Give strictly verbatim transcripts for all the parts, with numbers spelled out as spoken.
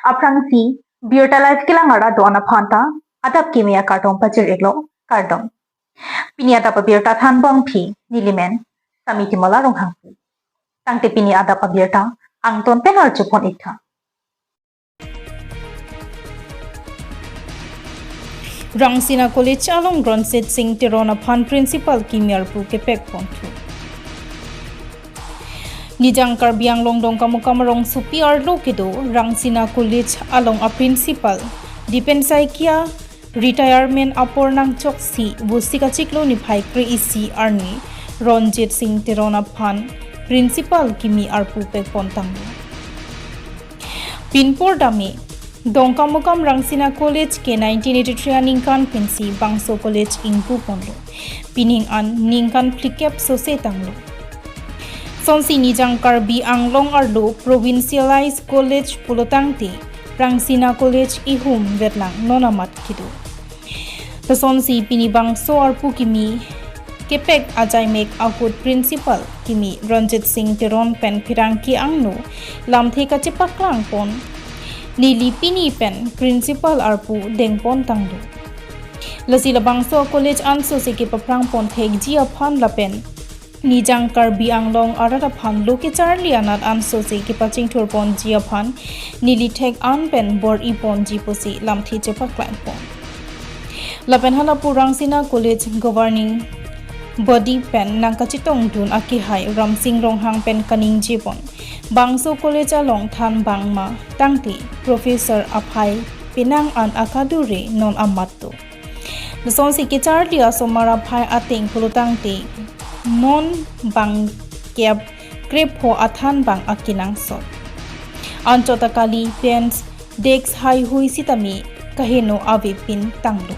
aphrangsi birta live kelang arlo do-an aphan ta adap kimi akardom pajir-iklo, kardom. Pini adap abirta thanbong phi nelimen Samiti Mola Ronghangpi. Tangte pini adap abirta angton pen arjupon-iktha. Rangsina College along Ranjit Singh Teron aphan Principal kimi arpu kepekponthu. Nijang Karbi Anglong Dongkamukam arongsopi arlo kedo Rangsina College along a Principal Dipen Saikia retirement apor nangchoksi Vosik achiklo niphai kre-isi arni Ranjit Singh Teron aphan Principal kimi arpu pekpontanglo. Pinpor dame, Dongkamukam Rangsina College ke nineteen eighty-three aningkan pensi bangso college ingpuponlo. Pining an ningkan phlikep sose tanglo. Lasonsi Nijang Karbi Anglong arlo provincialized college pulotangte Rangsina College ihum vetlang non amat kedo. Lasonsi pini bangso arpu kimi kepek ajaimek ahut Principal kimi Ranjit Singh Teron pen pherangke angno lamthe kachepaklangpon neli pini pen Principal arpu dengpontanglo. Lasi labangso college ansose kepaphrangpon thekji aphan lapen Nijang Karbi Anglong arat aphan lo kecharli anat ansose kepachingthurponji aphan neli thek an pen bor-iponji pusi lamthe chepaklangpon. Lapen halapu Rangsina College governing body pen nangkachetongdun akehai Ramsing Ronghang pen kaningjepon, bangso college along thanbang ma tangte professor aphai penang an akadure non amat do. Lasonsi kecharli asomar aphai ateng pulotangte non bangkep krepho athanbang akenangsot. Anchot akali, bench, desk haihui sitame kaheno avepin tanglo.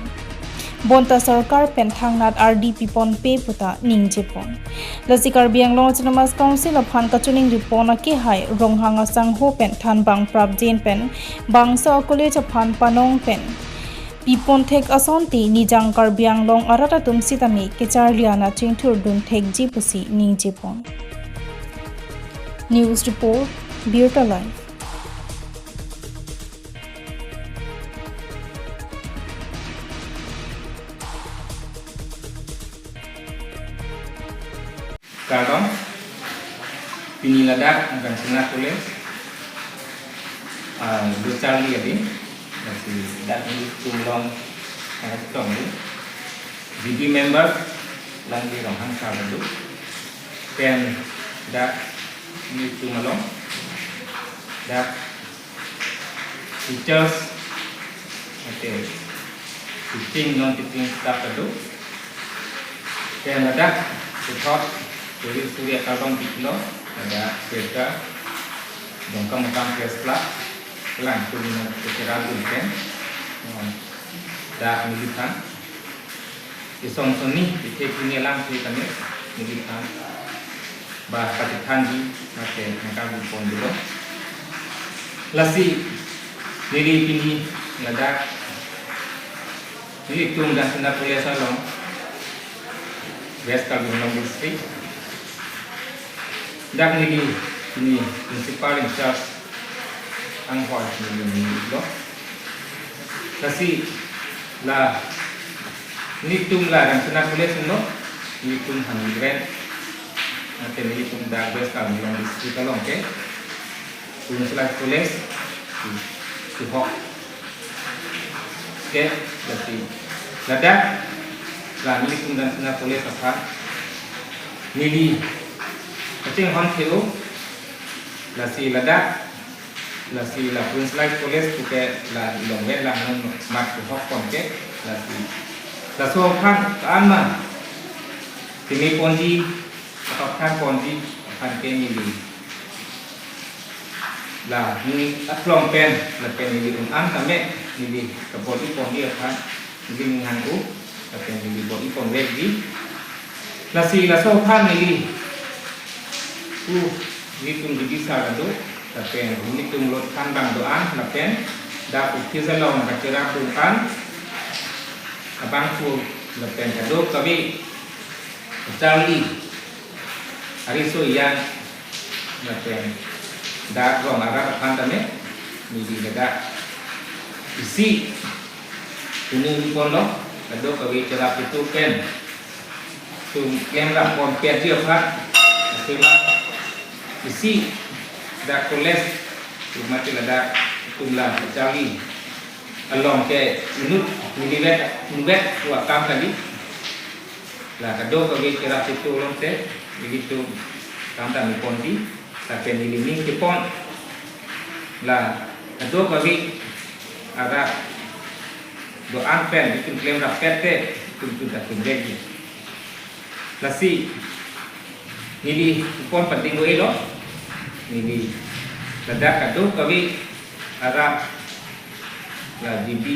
Bonta sorkar pen thangnat ardi piponpe puta ningjepon. Lasi Karbi Anglong Autonomous Council aphan kachiningripon akehai Ronghang asangho pen thanbang prapjin pen bangso college aphan panong pen pipon thek asonte Nijang Karbi Anglong arat atum sitame kecharli anat chingthurdun thekji pusi ningjepon. News report, Birta Live. Kardom, pini ladak Rangsina College, ah, do charli adi, lasi dak nelitum along, ah, tong di. G B member, Langli Ronghang sar do. Pen dak nelitum along, dak teachers, mate teaching, non teaching staff ta do. Pen ladak puthot suri suri akardom pilo, ladak Serga Dongkamukam Press Club, lang tuni na kecharli dun pen, eh, dak neliphan isong soni, ithe pini alam sitame, neliphan ba pachethangji, mate nangkardunpon dolo. Lasi neli pini ladak nelitum Rangsina College along, West Karbi Anglong District, dak neli pini Principal in charge anghoi neli neli lo. Lasi la nelitum la Rangsina College lo, nelitum Hangikren, mate nelitum dak West Karbi Anglong District along ke, Provincial College, kehok ke, lasi ladak la nelitum Rangsina College aphan neli kachinghon theo, lasi ladak, lasi la Provincial College puke la longvet lang non mat kehokpon ke, lasi laso aphan ko-an ma kemeponji, atau thanponji aphan ke neli la neli aklong pen, lapen neli un-an tame, neli kabor-iponji aphan neli ning hang-o, lapen neli bor-iponvekji. Lasi laso aphan neli, u, nelitum G B sar do, lapen nelitum lot thanbang do-an, lapen dak office along kacherap do-an abangphu, lapen kadokave charli ariso ejang, lapen dak rong arat aphan tame, neli ladak isi kuning ponlo, kadokave cherap itu pen tum klemrap pon pet ji aphan, asema isi dak college tum mati ladak tum la kacharli along ke inut neli vet nuvet wa kam kali. La kadokave cherap itu along te neli tum kam ta mi ponji, lapen neli ning kepon. La kadokave arat do-an pen itum klemrap pet te itum tum ta tum vekji. Lasi neli pon pading lo elo. Neli ladak kadokave arat la G B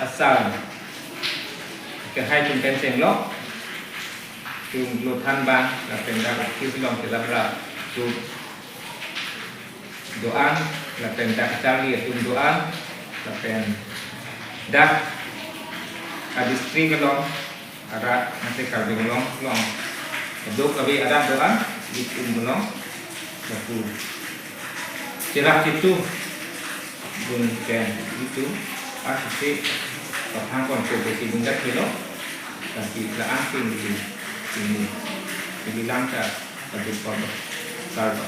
asal kehai tum pen chenglo. Tum lo thanbang lapen dak office along kelaprap tum do-an, lapen dak kacharli atum do-an, lapen dak a-district along arat mate Karbi Anglong along kadokave arat do-an, itum along lapu cherap itu gun pen itu asisi pathang kon ko besi bungkat kilo, tapi la angking di sini di langka adu pon karba.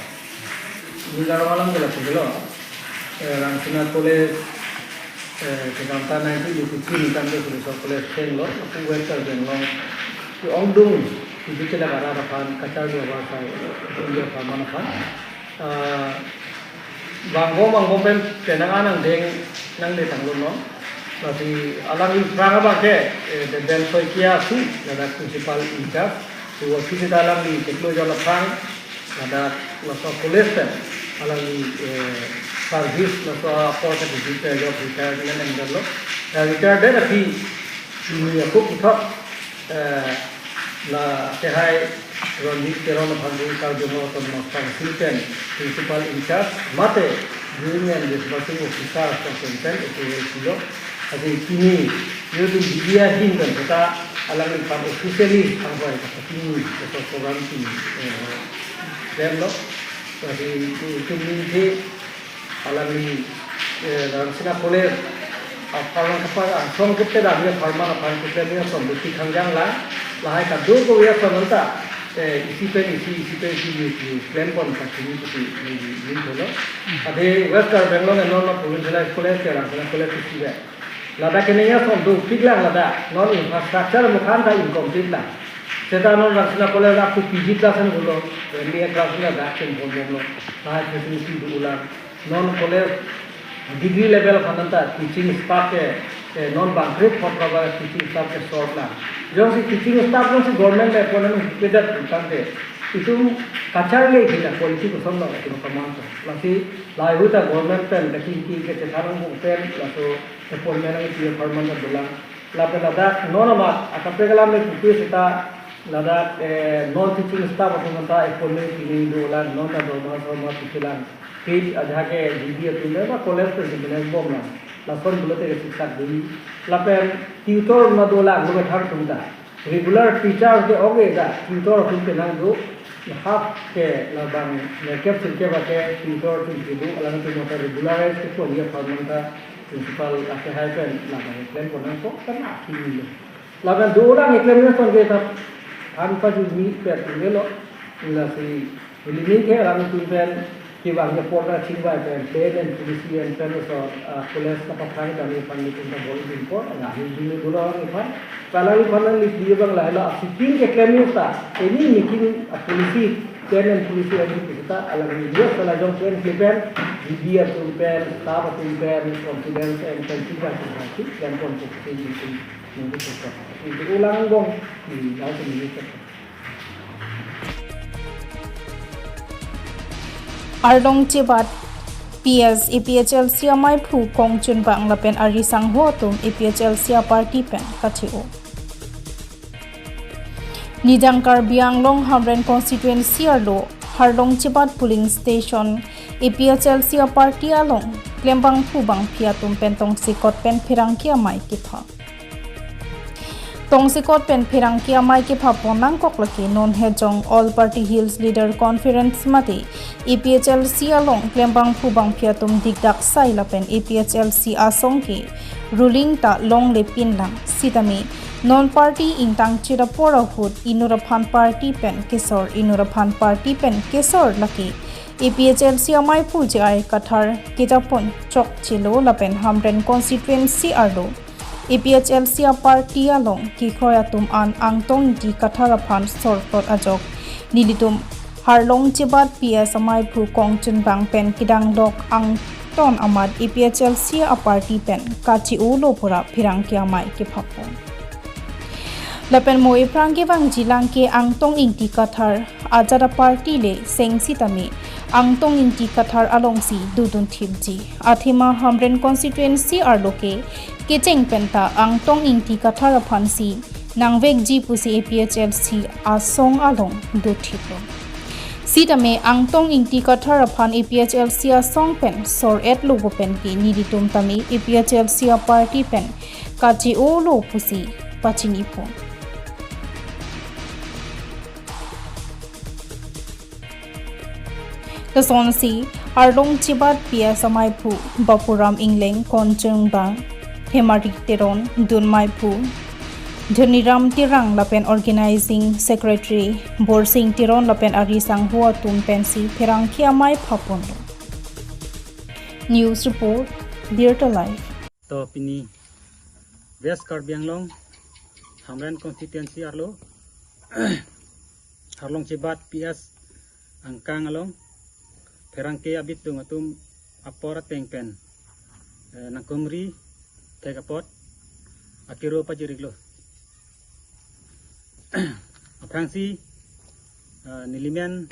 Ni kalau malam gula pun gula. Eh, Rangsina College, eh, kedamta nineteen eighty three ni tangte Philosophy College chenglo, aku West Karbi Anglong. Ongdung, itu cila kara aphan, kacharli awar sai, India Farman aphan. Eh, bangko, bangko pen, penang anang deng, nang de tanglo non. Lasi alangli aphrang abang ke, eh, Deben Saikia si, ladak principal in charge. Laso aphi seta alangli chiklo jon aphrang, ladak laso college pen alangli, eh, service laso apor ke di, eh, job retirement endetlo. Eh, retire det aphi, pini ako puthot, eh, la kehai Ranjit Teron aphan di Karbi Anglong Autonomous Council pen principal in charge mate Union Disbursing Officer ason pen appoint lo. Adi pini yo di media ahin pen seta alangliphan officially anghoi kapachini laso program pini, eh, klem lo. Adi itum ningje alangli, eh, Rangsina College apharman kapar, ah, song kete dak ya apharman aphan kete ya song beti khangjang la, lahai kadokave ason anta, eh, isi pen isi, isi pen isi ni, ni klem pon pachini pusi ni, ni, ni holo. Ade West Karbi Anglong Autonomous Provincial College ke Rangsina College isi ve. Ladak ke neng ason dopik lang ladak, non infrastructure mukhan ta incomplete lang. Seta non Rangsina College up to P G class an gulo, M B A class an ladak ken bom bom lo. Lahai facility dolang. Non college degree level aphan anta teaching staff ke, eh, non bangkrep hot raba teaching staff ke short lang. Jongsi teaching staff jongsi government le appoint an pedet tangte, itum kacharli bina quality koson lo itum kaman to. Lasi lahai ahut ta government pen kachingki kachethan angbong pen laso appointment nangpi apharman ta dolang. Lapen ladak non amat akaprek alam le pupe seta ladak, eh, non teaching staff atum anta appointment pining dolang, non ta dorma sorma pichelang. Page ajahak ke G B atum le ba college pen si bina bomlang. Lason pulote ke siksak dei. Lapen tutor na dolang lo kethang atum ta. Regular teacher ke oge ta tutor atum penang do. Half ke labang nerkep sirkep ake tutor atum kedo, alangtum ta regularize ke pon ya apharman ta principal akehai pen labang klem pon nangkok kan akimi lo. Lapen dolang eklem ason ke ta an pajumi pet lo. Lasi neli ning ke alangtum pen kevang ya apor ta chingvai pen, pen and policy and pen so, ah, college kapatang kami pan nitum ta bol import, nangli jumi dolang iphan. Kalang iphan nangli dia bang lahelo, a sitting keklem ta, any meeting, a policy, pen and policy and kita alangli dia sala jong pen kli pen, G B atum pen, staff atum pen, confidence and pen chingvai pen, pen pen pen pen pen pen pen pen. Itu ulang bong, di langsung ini. Arlong Chebat P S A P H L C amaiphu kongchunbang lapen ari sangho atum A P H L C aparty pen kathe-o. Nijang Karbi Anglong Hamren constituency arlo Arlong Chebat polling station A P H L C aparty along klembangphu bangphi atum pen tongsekot pen pherangke amei kepha. Tongsekot pen pherangke amei kephapon nangkok lake non Hejong All Party Hills Leader Conference mate A P H L C along klembangphu bangphi atum dikdak sai lapen A P H L C asong ke ruling ta longle pinlang sitame non party ingtang chit apor ahut inut aphan party pen kesor, inut aphan party pen kesor lake A P H L C ameiphu J I Kathar kejapon chokchelo lapen Hamren constituency arlo A P H L C a-party along kekroi atum an Angtong Ingti Kathar aphan sorplot ajok nelitum Harlong Chibat P S ameiphu Kongchunbang pen kedang dok angton amat A P H L C a-party pen kache-olo pura pherangke amei kephapon. Lapen mo ephrang kevangji lang ke Angtong Ingti Kathar ajat a-party le seng sitame Angtong Ingti Kathar alongsi dodun thipji. Athema Hamren constituency arlo ke kecheng penta Angtong Ingti Kathar aphansi nangvekji pusi A P H L C asong along dothiplo. Sitame Angtong Ingti Kathar aphan A P H L C asong pen sor-etlo pen ke nelitum tame A P H L C a-party pen kache-olo pusi pachinipon. Lasonsi Harlong Chibat P S ameiphu Bapuram Ingleng, Kongchunbang Themari Teron, dunmeiphu Dhaniram Terang lapen Organizing Secretary Borsing Teron lapen ari sangho atum pensi pherangke amei phaponlo. News report, Birta Live. To pini West Karbi Anglong Hamren constituency arlo Harlong Chibat P S angkang along pherangke abitung atum apor ateng pen, eh, nangkumri thek apot akero pajiriklo. Aphrangsi, eh, nelimen,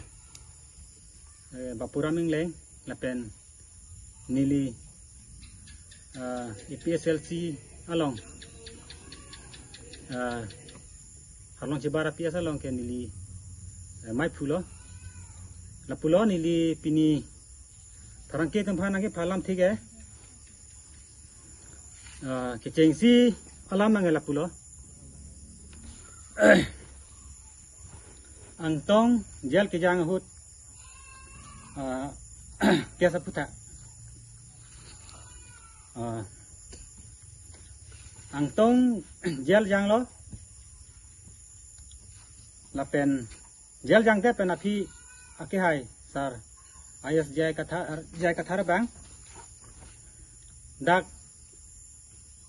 eh, Bapuram Ingleng lapen neli, ah, A P H L C along, ah, Harlong Chibat a-P S along ke neli, eh, meiphulo. Lapulo neli pini pherangke atum aphan nangkepha alam thik ke, ah, kechengsi alam nang lapulo. Angtong jail kejang ahut, ah, case aphuthak. Ah, Angtong jail janglo. Lapen jail jangte pen aphi akehai sir I S J I Kathar, J I Kathar abang dak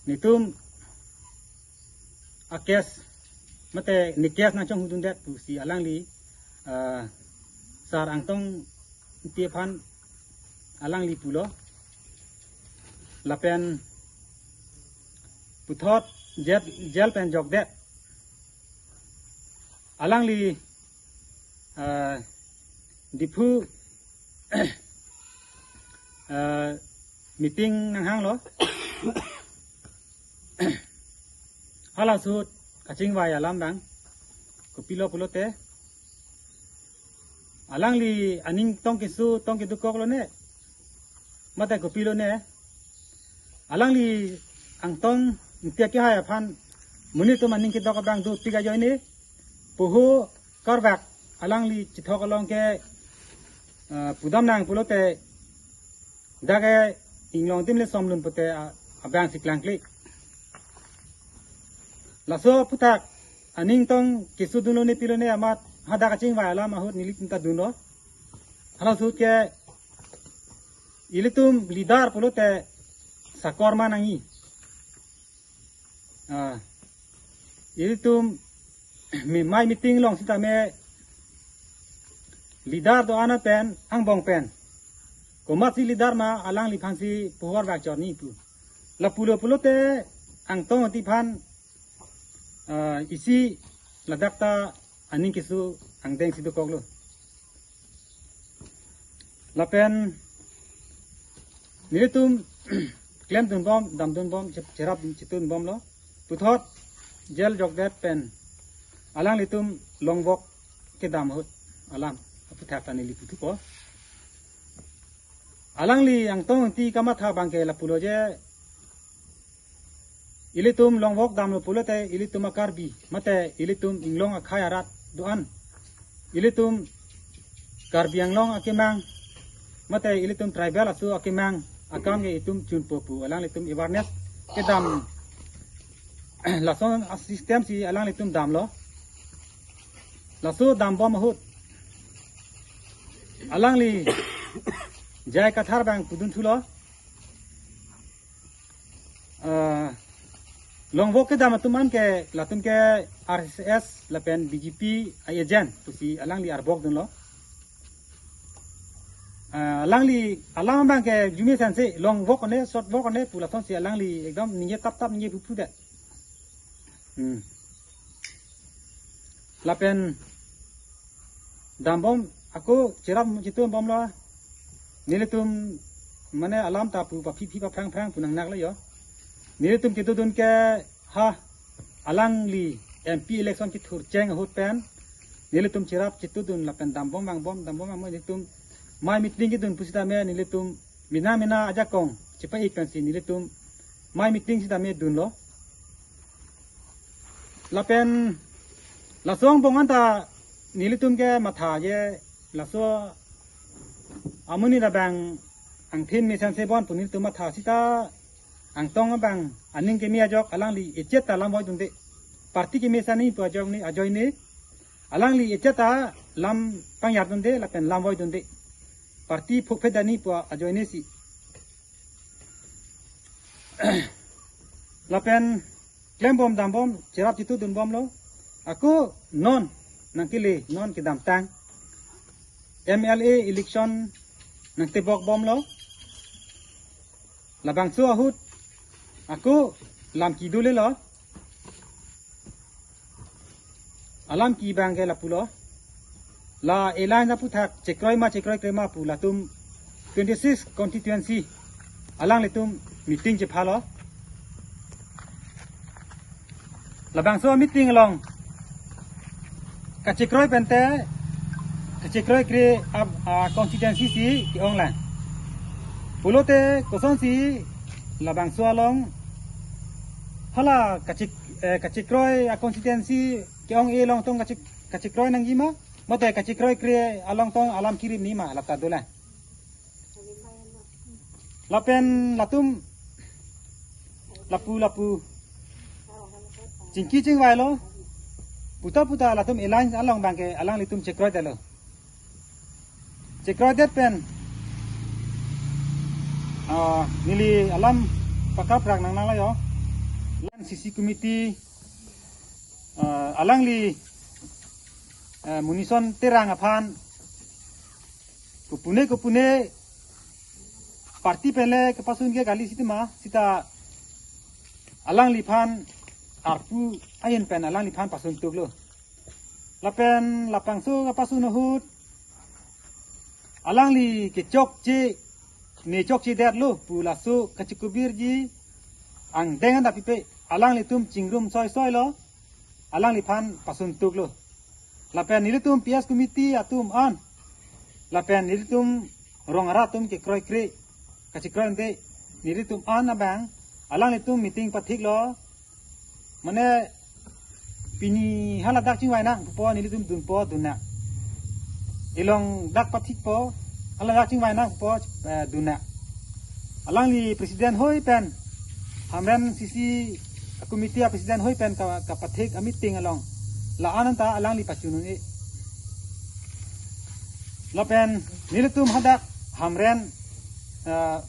netum a-case mate ne case nangchonghudundet pusi alangli, ah, sir Angtong Ingti aphan alangli pulo. Lapen puthot jail, jail pen jokdet alangli, ah, Diphu, ah, meeting nanghanglo. Halasot kachingvai alam abang kopilo pulote, alangli aning tong keso tong kedokoklo ne, mate kopilo ne, alangli Angtong Ingti akehai aphan monit atum aning kedok abang dopik ajoine poho karvak alangli chithok along ke, ah, pudam nang pulote dak ke inglong tim le somlun pute, ah, abangsi klangkle. Laso aphuthak aning tong keso dunlo ne pilo ne amat hadak kachingvai alam ahut nelitum ta dunlo. Halaso ahut ke ilitum leader pulote sakor ma nangji. Ah, ilitum mi-, mei meeting along sitame leader do-an pen angbong pen komatsi leader ma alangliphansi pohor bak chorni pu. Lapulo pulote Angtong Ingti aphan, ah, isi ladak ta aning keso angdengsi dokoklo. Lapen nelitum klemdunbom, damdunbom, che-, cherap chitunbomlo. Puthot jail jokdet pen alanglitum longvok kedam ahut alam aphuthak ta neli puthupo. Alangli Angtong Ingti kamatha abang ke lapulo je, Ilitum longvok damlo pulote ilitum a-Karbi mate ilitum inglong akhei arat do-an, ilitum Karbi Anglong akemang mate ilitum tribal aso akemang akam ke itum chunpo pu alanglitum awareness kedam. Lason a-system si alanglitum damlo. Laso dambom ahut alangli J I Kathar abang pudunthulo. Ah, longvok kedam atum an ke latum ke R S S lapen B J P a-agent pusi alangli arbok dunlo. Ah, alangli alam abang ke arjume sanse longvok one, short vok one pu lasonsi alangli ekdom ningje tap tap ningje phuphu det. Hmm. Lapen dambom ako cherap chitu bomlo. Nelitum mane alam ta pu paphi phi paphrang phrang pu nangnak lo yo. Nelitum chitu dun ke ha alangli M P election kithurcheng ahut pen nelitum cherap chitu dun lapen dambom vangbom dambom vangbom nelitum mai meeting kedun pusitame nelitum mina mina ajakong chepa-ik pensi nelitum mai meeting sitame dunlo. Lapen laso angbong anta nelitum ke matha je laso amonit abang angthin mesen se bon pu nelitum matha sita angtong abang aning keme ajok alangli echet ta lam voidunde. Party keme sani pu ajok ni ajoine alangli echet ta lam pangyardunde lapen lam voidunde. Party phukphet dani pu ajoine si. Lapen klembom dambom cherap chitu dunbomlo. Ako non nangkele non kedamtang M L A election nangtebok bomlo. Labangso ahut ako lam kedo lelo. Alam ke abang ke lapulo. La alliance aphuthak chekroi ma chekroikre ma pu latum twenty-six constituency alanglitum meeting chephalo. Labangso meeting along kachekroi pente kachekroikre a, a constituency si ke-ong lang. Pulote kosonsi labangso along hala kachek, eh, kachekroi a constituency ke-ong-e along tong kachek, kachekroi nangji ma, mate kachekroikre along tong alam kirim ni ma, lata dolang. Lapen latum lapu lapu chingki chingvailo. Puta puta latum alliance along abang ke alanglitum chekroidetlo. Chekroidet pen, ah, neli alam pakaprak nangnanglo yo. C C committee, ah, alangli, ah, Munison Terang aphan kopune kopune party pen le kepasun ke kali sitama sita alangliphan arpu ahin pen alangliphan pasun tuklo. Lapen labangso kapasun ahut alangli kechokche, ne chokchedetlo pu laso kachikubirji angdeng anta pipe alanglitum chingrum soi soilo, alangliphan pasun tuklo. Lapen nelitum P S committee atum an, lapen nelitum rong arat atum kekroikre, kachekroide nelitum an abang alanglitum meeting pathiklo. Mane pini haladak chingvai nangpo nelitum dunpo dun nang. Ilong dak pathikpo, haladak chingvai nangpo, eh, dun nang. Alangli president hoi pen Hamren C C committee a president hoi pen ka, kapathik a meeting along la-an anta alangli pachun un-e. Lapen nelitum hadak Hamren, eh,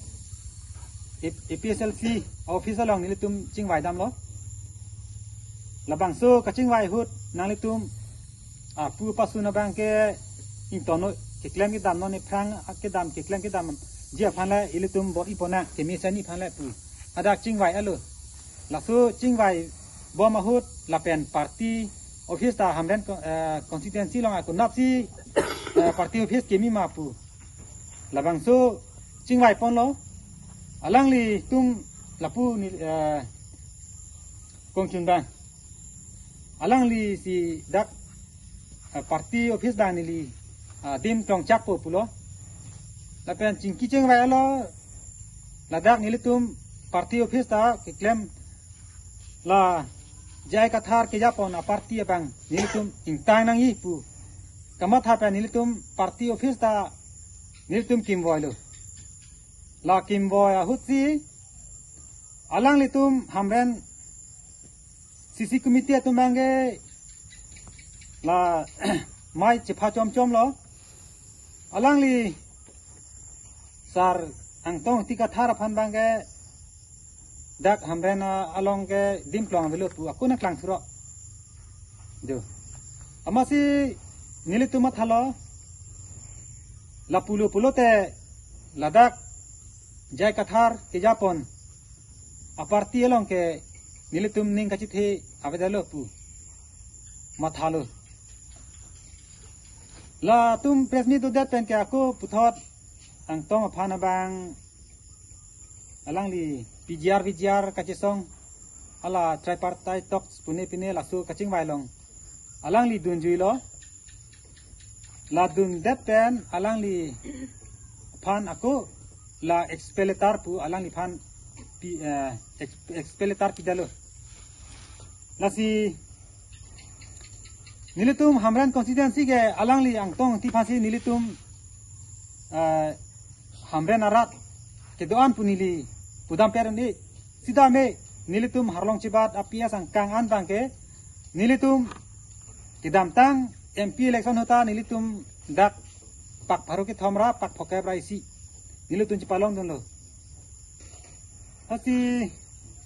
A P H L C office along nelitum chingvai damlo. Labangso kachingvai ahut nanglitum apu pasun abang ke ingtonnon keklem kedam non ephrang kedam keklem kedamji aphan le ilitum bor-ipo nang kemesen aphan le pu hadak chingvai-etlo. Laso chingvaibom ahut lapen party office ta Hamren co-, eh, constituency along ako napsi, eh, party office keme ma pu labangso chingvaiponlo. Alanglitum lapu ni, eh, kongchun abang. Alanglisi dak, eh, party office abang neli, ah, adim tongchakpo pulo. Lapen chingki chingvailo, ladak nelitum party office ta keklem La J I Kathar kejapon a-party abang nelitum ingtang nangji pu kamatha pen nelitum party office ta nelitum kimvoilo. La kimvoi ahutsi alanglitum Hamren C C committee atum abangke la mei chepha chomchomlo. Alangli Sar Angtong Ingti Kathar aphan abangke dak Hamren along ke dim klong avelo pu ako nangklang thuro. Do. Amatsi nelitum mathalo lapulo pulote ladak J I Kathar kejapon a-party along ke nelitum ning kachethe avedetlo pu mathalo. Latum press meet dodet pen ke ako puthot Angtong aphan abang alangli P G R, V G R kachesong hala tripartite talks pune pine laso kachingvai along alangli dunjuilo. La dundet pen alangliphan ako la expel letter pu alangliphan pi, eh, ex-, expel letter pidetlo. Lasi nelitum Hamren constituency ke alangli Angtong Ingti aphansi nelitum, eh, Hamren arat kedo-an pu neli pudam peren-e. Sitame nelitum Harlongchebat a-P S angkang an abangke nelitum kedamtang M P election ahut ta nelitum dak pak pharo kethom ra pak phokep ra isi nelitum chepalongdunlo. Lasi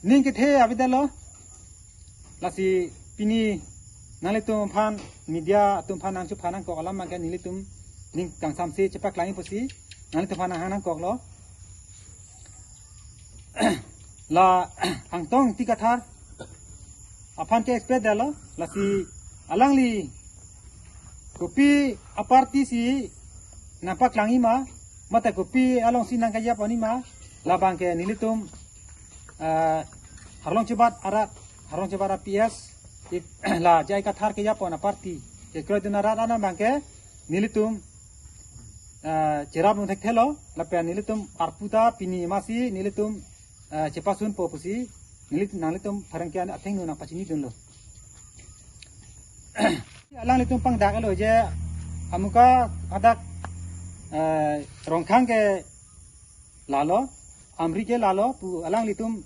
ning kethe avedetlo. Lasi pini nanglitum aphan, media atum aphan nangchepha nangkok alam abangke nelitum ning kangsamse chepaklangji pusi nanglitum aphan nanghang nangkoklo. La Angtong Ingti Kathar aphan ke expel detlo, lasi alangli kopi a-party si nangpaklangji ma, mate kopi alongsi nangkejapon-i ma, labangke nelitum, eh, Harlongchebat arat, Harlongchebat a-P S, ik-, la J I Kathar kejapon a-party kekroidun arat an abangke nelitum, eh, cherapdun thekthelo, lapen nelitum arpu ta pini amatsi nelitum, eh, chepasunpo pusi neli nanglitum pherangke athengno nangpachinidunlo. Alanglitum pangdaklo je amuka adak, eh, Rongkhang ke lalo, Amri ke lalo pu alanglitum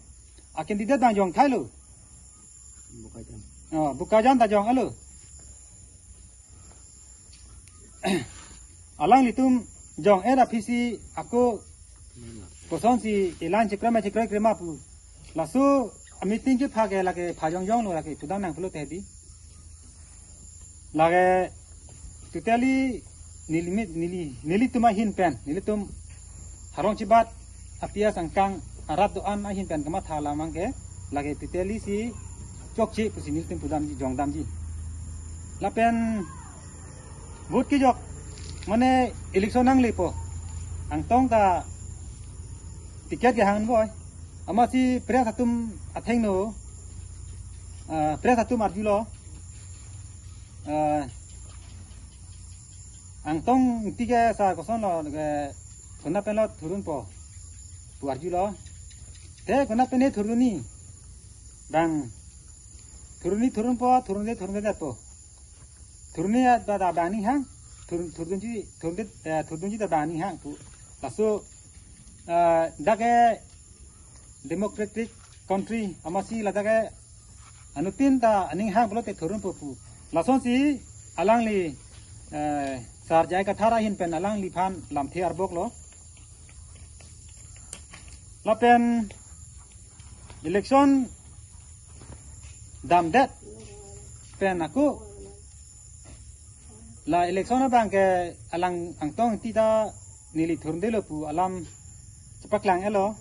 a-candidate abang jongthailo. Bokajan. Oh, Bokajan ta jong-elo. Alanglitum jong-et aphisi ako kosonsi elan chekroi ma chekroi kre ma pu. Laso a-meeting kepha ke lake pha jongjonglo, lake pudam nang pulote di. Lake totally neli, neli, nelitum ahin pen, nelitum Harlongchebat a-P S angkang arat do-an ahin pen kamatha alam abangke lake totally si chokche pusi nelitum pudamji, jongdamji. Lapen vote kejok, mane election nanglepo. Angtong ta ticket kehang boi. Amatsi press atum athengno, ah, press atum arjulo. Ah, Angtong Ingti ke sar kosonlo ke konat penlo thurdunpo pu arjulo. Te konat pen thurdunji? Bang thurdunji, thurdunpo, thurdunde, thurdundetpo. Thurdunji ta, ta bang aning hang, thur-, thurdunji, thurunde, eh, thurdunji ta bang aning hang pu. Laso, eh, dak ke democratic country amatsi ladak ke anuttin ta aning hang pulote thurdunpo pu. Lasonsi alangli, eh, Sar J I Kathar ahin pen alangliphan lamthe arboklo. Lapen election damdet pen ako la election abangke alang Angtong Ingti ta neli thurundelo pu alam chepaklang-etlo.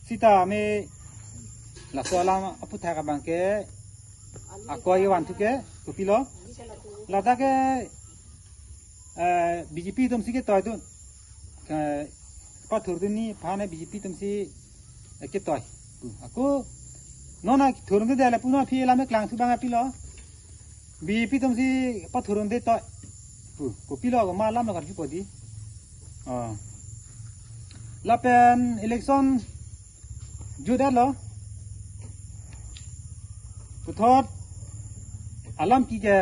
Sitame laso alam aputhak abangke akoi vanthu ke kopilo. Ladak ke, eh, B J P atumsi ketoidun. Ke pathurdunji aphan B J P atumsi, eh, ketoi. Ako non a thurunde dele puno aphi alam keklangthu abang kopilo. B J P atumsi pathurunde toi pu, kopilo, komat alamlo karjupo di. Oh. Lapen election jutdetlo. Thot alam ki ke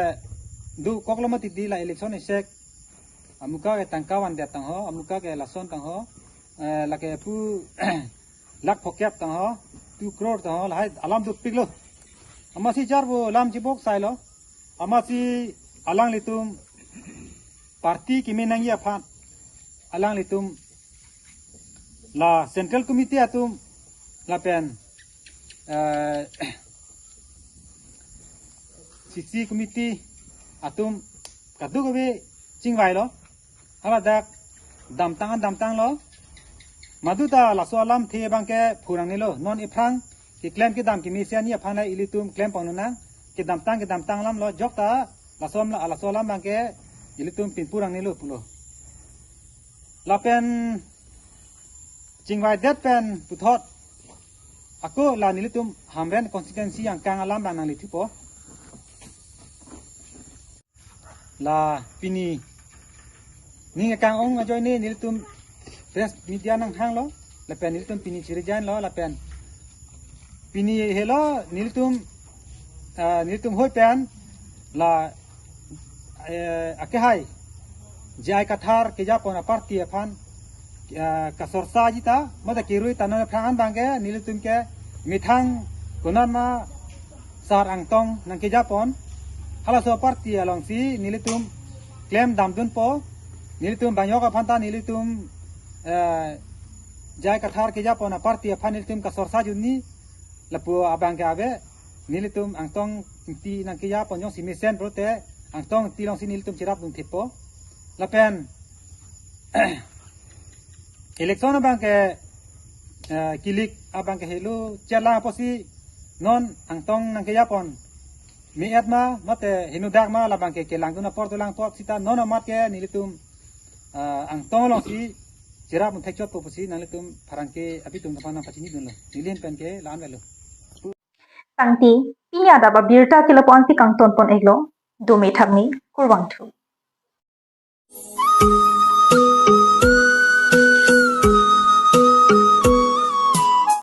do koklo mati di la election isek. Amuka ke tangka vandet tangho, amuka ke lason tangho, eh, lake pu lakh phokep tangho, two crore tangho, lahai alam dopiklo. Amatsi jarbo alam chibok sailo. Amatsi alanglitum party kimi nangji aphan alanglitum la Central Committee atum lapen, eh, C C Committee atum kadokave chingvailo. Haladak damtang an damtanglo. Maduta laso alamthe abangke phu nangnelo. Non iphrang keklem kedam kemesen ji aphan ilitum klem pon nang. Kedamtang kedamtang alamlo, jokta laso alam, laso alam abangke ilitum pinpu nangnelo pulo. Lapen chingvaidet pen puthot ako la nelitum Hamren constituency angkang alam abang nanglithupo. La pini ning akang-ong ajoine nelitum press media nanghanglo, lapen nelitum pini chirijanlo, lapen pini helo nelitum, ah, nelitum hoi pen la, eh, akehai J I Kathar kejapon aparty aphan, eh, kasorsa jita, mate kirui ta non aphrang an abangke nelitum ke methang konat ma Sar Angtong nangkejapon. Halaso aparty alongsi nelitum klem damdunpo. Nelitum bang-ok aphan ta nelitum, eh, J I Kathar kejapon aparty aphan nelitum kasorsa juni. Lapu abangke ave, nelitum Angtong Ingti nangkejapon jongsi mesen pulote Angtong Ingti alongsi nelitum cherapdun thepo. Lapen election abangke, eh, kilik abangke helo chelang apotsi non Angtong nangkejapon me-et ma mate henodak ma labangke kelangdun apor dolang po sita non amat ke nelitum, ah, Angtong alongsi cherapdun thekchotpo pusi nanglitum pherangke abitum aphan nangpachinidunlo. Neli ahin pen ke la-an avelo. Tangte, pini adap abirta ke lapu-an si kangton pon-iklo, dome thakme, kurvangthu.